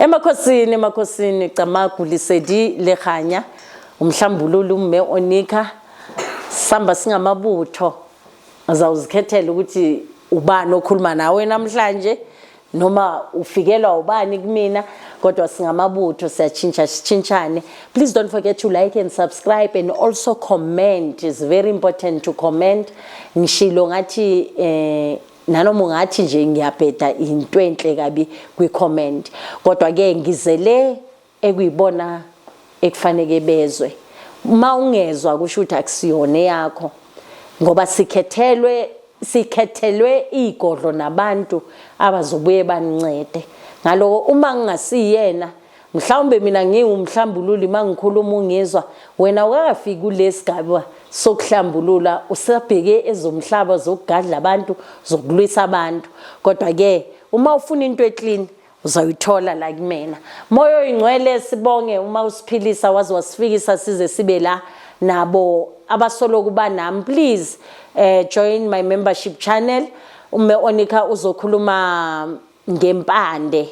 Emakhosini, emakhosini, Camagu, Lesedi le Kganya, umhlambululi uMme Onika, samba singamabutho. Uzawuzikhethela ukuthi ubani okhuluma nawe namhlanje noma ufikelwa ubani kumina, kodwa singamabutho, siyatshintsha sitshintshane. Please don't forget to like and subscribe and also comment. It's very important to comment. Ngishilo ngathi nanoma ungathi nje ngiyabheda, into enhle kabi kwi-comment, kodwa ke ngizele ekuyibona ekufaneke bezwe. Uma ungezwa, kusho ukuthi akusiyona eyakho, ngoba sikhethelwe igodlo nabantu abazobuye banincede ngaloko. Uma ngingasiyena, mhlawumbe mina ngiwumhlambululi, uma ngikhuluma ungizwa wena awukakafiki kulesigaba sokuhlambulula, usabheke ezomhlaba, zokugadla abantu, zokulwisa abantu. Kodwa ke uma ufuna into e-clean, uzoyithola la kumina. Moya Oyingcwele, sibonge uma usiphilisa waze wasifikisa size sibe la nabo abasoloku banami. Please join my membership channel. Ume Onika uzokhuluma ngempande,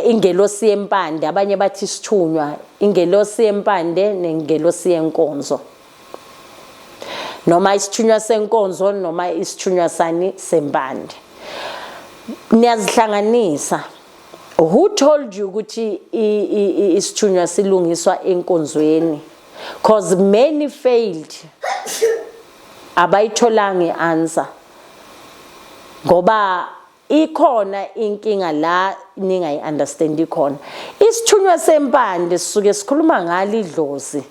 ingelosi yempande, abanye bathi isithunywa, ingelosi yempande nengelosi yenkonzo, noma isithunywa senkonzo noma isithunywa sani sempande. Niyazihlanganisa. Who told you ukuthi isithunywa silungiswa enkonzweni? 'Cause many failed, abayitholanga i-answer, ngoba ikhona inkinga la ningayi-understand. Ikhona isithunywa sempande, sisuke sikhuluma ngalo idlozi,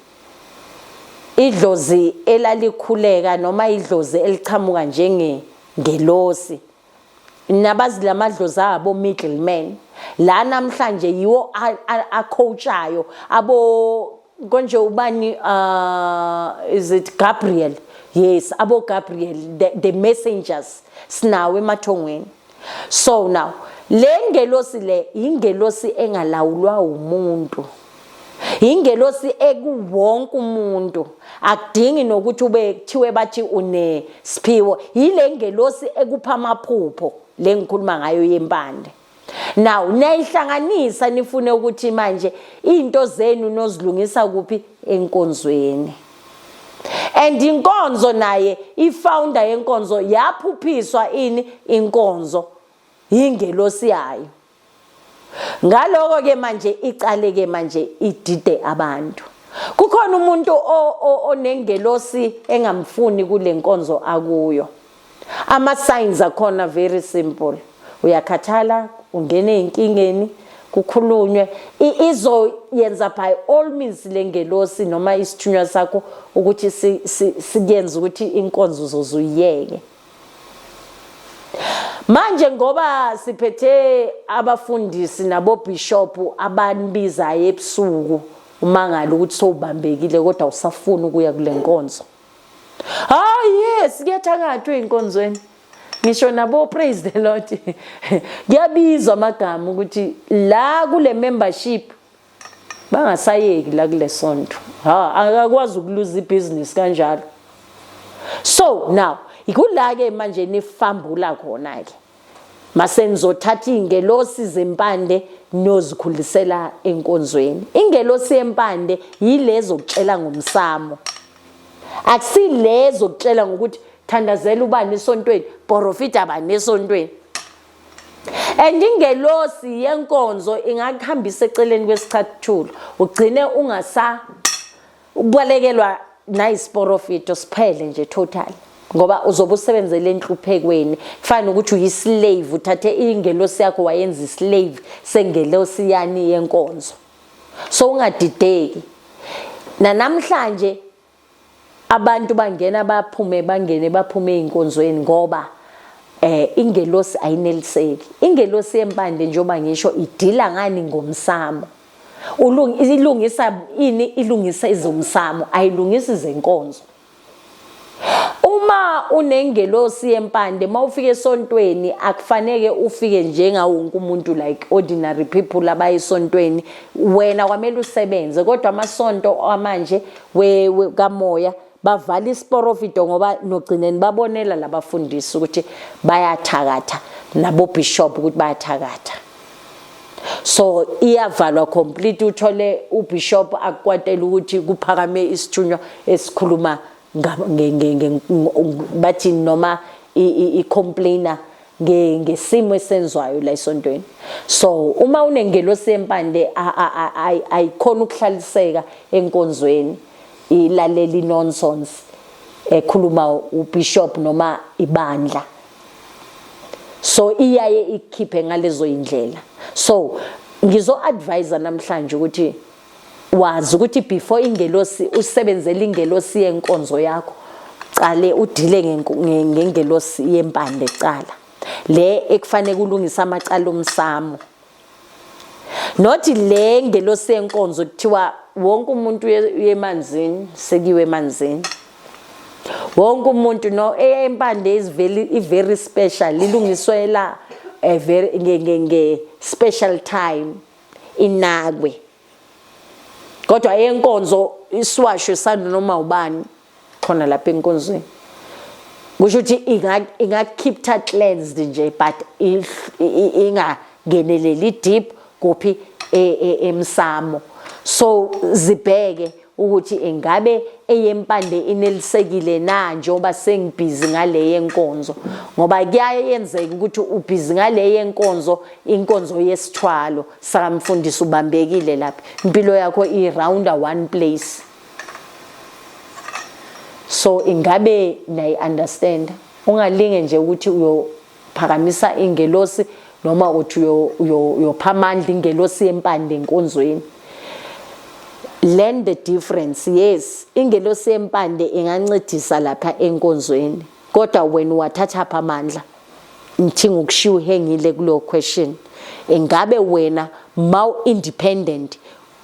idlozi elalikhuleka noma idlozi elichamuka njengengelosi. Nabazi lamadlozi abo middleman la namhlanje yiwo a-coachayo abo konje ubani, is it Gabriel? Yes, abo Gabriel, the messengers sinawo emathongweni. So now le ngelosi le ingelosi engalawulwa umuntu, ingelosi ekuwonke umuntu, akudingi nokuthi ube kuthiwe bathi unesiphiwo. Yile ngelosi ekupha amaphupho le ngikhuluma ngayo yempande. Now niyayihlanganisa, nifune ukuthi manje into zenu nozilungisa kuphi? Enkonzweni. And inkonzo naye, i-founder yenkonzo yaphuphiswa ini? Inkonzo ingelosi yayo. Ngaloko ke manje icale ke manje idide abantu. Kukhona umuntu onengelosi engamfuni kule nkonzo akuyo. Ama signs akhona very simple: uyakhathala, ungene ezinkingeni, kukhulunywe, izoyenza by all means lengelosi noma isithunywa sakho ukuthi siyenze ukuthi inkonzo uzozuyiyeke. Manje ngoba siphethe abafundisi nabobishop abanibizayo ebusuku, umangala ukuthi sowubambekile kodwa usafuna ukuya kule nkonzo. Ah yes, kuyathakathwa ey'nkonzweni, ngisho nabo praise the Lord, kuyabizwa amagama ukuthi la kule membership bangasayeki la kule sonto. Ha, akakwazi ukuluza ibhizinisi kanjalo. So now ikula ke manje nifambula khona ke, mase nizothatha iy'ngelosi zempande niyozikhulisela enkonzweni. Ingelosi yempande yilezo kutshela ngomsamo, akusilezo kutshela ngokuthi thandazela ubani esontweni, porofita bani esontweni. And ingelosi yenkonzo ingakuhambisa eceleni kwesicathulo, ugcine ungasa ubalekelwa nayisiporofito, siphele nje total, ngoba uzobe usebenzele enhluphekweni. Kufana nokuthi uyi-slave, uthathe ingelosi yakho wayenza i-slave sengelosi yani? Yenkonzo. So ungadideki. Nanamhlanje abantu bangena baphume, bangene baphume ey'nkonzweni, ngoba ingelosi ayineliseki. Ingelosi yempande, njengoba ngisho, idila ngani? Ngomsamo. Ilungisa ini? Ilungisa izomsamo, ayilungisi izenkonzo. Uma unengelosi yempande, mawufika esontweni akufaneke ufike njengawo wonke umuntu, like ordinary people abaye esontweni. Wena kwamele usebenze. Kodwa amasonto amanje kamoya bavala isiporofito, ngoba nogcineni babonela labafundisi ukuthi bayathakatha, nabo bishop ukuthi bayathakatha. So iyavalwa complete, uthole ubishop akukwatela ukuthi kuphakame isithunywa esikhuluma bathi noma i-complainer ngesimo esenzwayo la esontweni. So uma unengelosi yempande, ayikhona ukuhlaliseka enkonzweni ilalela i-nonsense ekhuluma ubishop noma ibandla. So iyaye ikhiphe ngalezo indlela. So ngizo advise namhlanje ukuthi wazi ukuthi before ingelosi usebenzele ingelosi yenkonzo yakho, cale udile ngengelosi yempande cala le ekufanele kulungisa amacala omsamo, not le ngelosi yenkonzo kuthiwa wonke umuntu uye emanzini, sekiwe emanzini wonke umuntu. No, eyempande is very special, ilungiswela a very nge special time, inakwe. Kodwa yenkonzo isiwasho isandla noma ubani khona lapha enkonzweni, kusho ukuthi inga keep cleansed nje, but ingangeneleli deep kuphi? Emsamo. So zibheke ukuthi ingabe eyempande inelisekile na njengoba sengibhizi ngale yenkonzo, ngoba kuyayenzeka ukuthi ubhizi ngale yenkonzo, inkonzo yesithwalo sakamfundisi, ubambekile lapha, impilo yakho i-rounda one place. So ingabe nayi understand? Ungalinge nje ukuthi uyophakamisa ingelosi noma uthi uyopha amandla ingelosi yempande enkonzweni. Learn the difference. Yes, ingelosi yempande ingancedisa lapha enkonzweni, kodwa wena uwathatha pha amandla? Ngithi ngokushiya uhengile kulo question, ingabe wena maw independent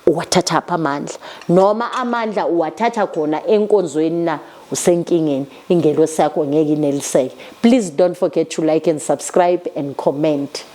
uwathatha pha amandla, noma amandla uwathatha khona enkonzweni na? Usenkingeni, ingelosi yakho ngeke ineliseke. Please don't forget to like and subscribe and comment.